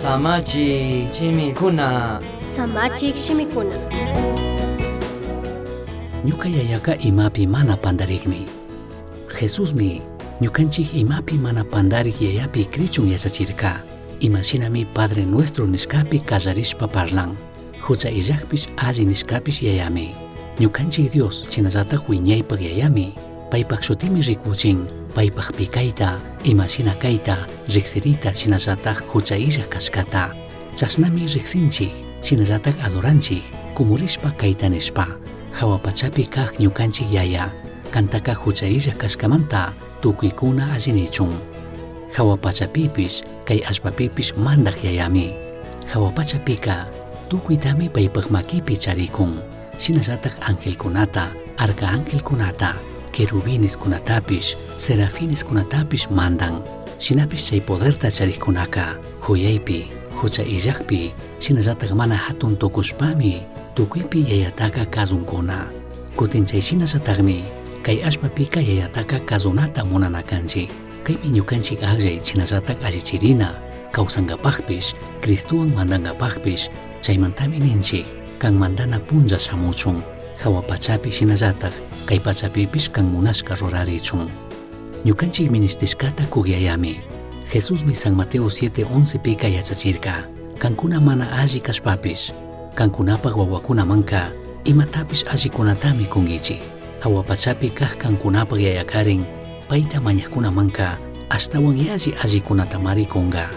Samachik shimikuna. Samachik shimikuna. Ñuca yayaca imapi mana pandarikmi. Jesusmi ñukanchik imapi mana pandarik yayapi crichun yachachirka. Ima shinami Padre Nuestro nishkapi kallarishpa parlan. Hucha illakpish alli nishkapish yayami. Ñukanchik Dios shinallatak wiñaypak yayami. Paypak shutimi rikuchin, paypak pi kayta, ima shina kayta, riksirita shinallatak hucha illak kashkata. Chashnami riksinchik, shinallatak adoranchik, kumurishpa kayta nishpa. Jahua pachapi kak ñukanchik yaya, kantaka hucha illak kashkamanta tukuykuna allinichun. Jahua pachapipish, kay allpapipish mandak yayami. Jahua pachapika tukuytami paypak makipi charikun. Shinallatak angelkunata, arcaangelkunata, querubineskunatapish, serafineskunatapish mandan. Shinapish chay poderta charikkunaka, juyaypi, hucha illakpi, shinallatak mana hatun tukushpami, tukuypi yayataka kazunkuna. Kutin chay shinallatakmi, kay allpapika yayataka kazunata munana kanchik. Kaypi ñukanchik akllay shinallatak allichirina, kawsankapakpish, Cristowan mandankapakpish, chaymantami ninchik, kan mandana punlla shamuchun, jahua pachapi shinallatak, kay pachapipish kan munashka rurarichun. Ñukanchik ministishkata kuk yayami. Jesusmi San Mateo 7:11 pika yachachirka, kankuna mana alli kashpapish, kankunapak wawakunamanka imatapish allikunatami kunkichik. Jahua pachapi kak kankunapak yayakarin, payta mañakkunamanka ashtawan yalli allikunatamari kunka.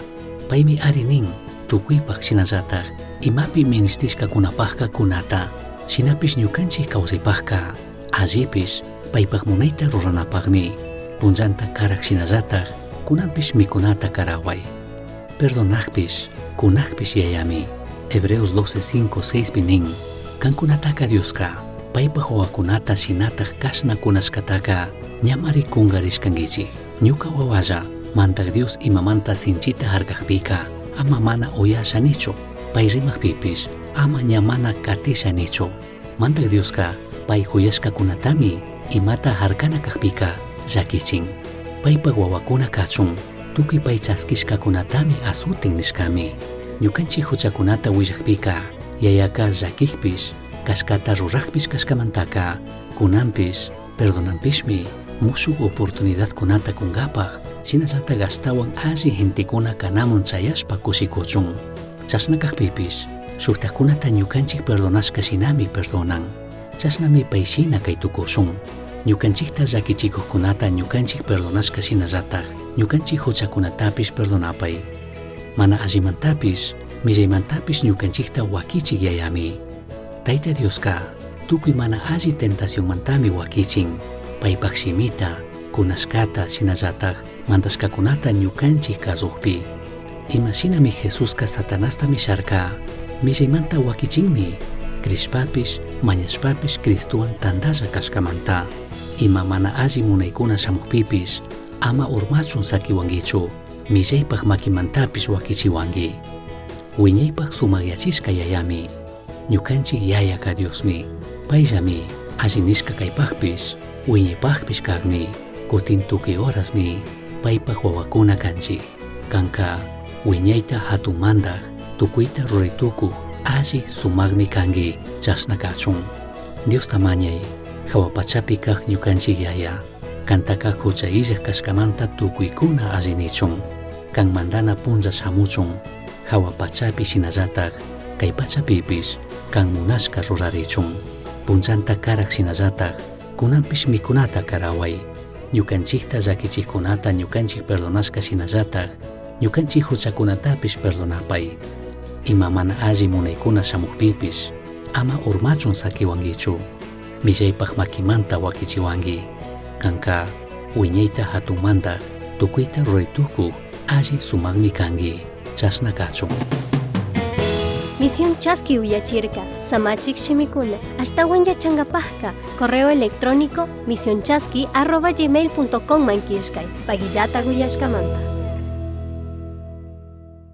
Paymi ari nin, tukuypak shinallatak, imapi ministishkakunapakka kunata, shinapish ñukanchik kawsaypakka, allipish paypak munayta ruranapakmi, punllanta karak shinallatak, kunanpish mikunata karaway. Perdonakpish, kunakpish yayami. Hebreos 12, 5, 6 pi nin, kankunataka Dioska, paypak wawakunata shinatak kashna kunashkataka, ñamari kunkarishkankichik. Ñuka wawalla, mantak Dios imamanta sinchita harkakpika, ama mana uyashanichu, pay rimakpipish, ama ña mana katishanichu. Mantak Dioska, pay juyashkakunatami, imata harkana kakpika, llakichin. Paypak wawakuna kachun, tukuy pay chaskishkakunatami asutin nishkami. Ñukanchik huchakunata willakpika, yayaka llakikpish, kashkata rurakpish kashkamantaka, kunanpish, perdonanpishmi, mushuk oportunidadkunata kunkapak, shinallatak ashtawan alli gentekuna kanaman chayashpa kushikuchun. Chashna kakpipish, shuktakunata ñukanchik perdonashka shinami perdonan. Chashnami pay shina kay tukushun. Ñukanchikta llakichikuqkunata ñukanchik perdonashka shinallatak, ñukanchik huchakunatapish perdonapay. Mana allimantapish, millaymantapish ñukanchikta wakichik yayami. Tayta Dioska, tukuy mana alli tentacionmantami wakichin. Paypak shimita, kunashkata shinallatak, mandashkakunata ñukanchik kasukpi. Ima shinami Jesuska Satanasta misharka, millaymanta wakichinmi, crishpapish, mañashpapish Cristowan tantalla kashkamanta. Ima mana alli munaykuna shamukpipish, ama urmachun sakiwankichu, millaypak makimantapish wakichiwanki. Wiñaypak sumakyachishka yayami, ñukanchik yayaka Diosmi, payllami alli nishka kaypakpish, wiñaypakpish kakmi, kutin tukuy horasmi paypak wawakuna kanchik. Kanka wiñayta hatun mandak, tukuyta ruraytukuk, alli sumakmi kanki, chashna kachun. Diosta mañay, jahua pachapi kak ñukanchik yaya, kantaka hucha illak kashkamanta tukuykuna alli nichun, kan mandana punlla shamuchun, jahua pachapi shinallatak, kay pachapipish, kan munashka rurarichun, punllanta karak shinallatak, kunanpish mikunata karaway, ñukanchikta llakichikkunata ñukanchik perdonashka shinallatak, ñukanchik huchakunatapish perdonapay. Ima mana alli munaykuna shamukpipish, ama urmachun sakiwankichu, millaypak makimanta wakichiwanki. Kanka wiñayta hatun mandak, tukuyta ruraytukuk, alli sumakmi kanki, chashna kachun. Misión Chaski uyachirka, samachik shimikuna, ashtawan yachankapajka, correo electrónico misionchaski@gmail.com man killkay, pagillata uyashkamanta.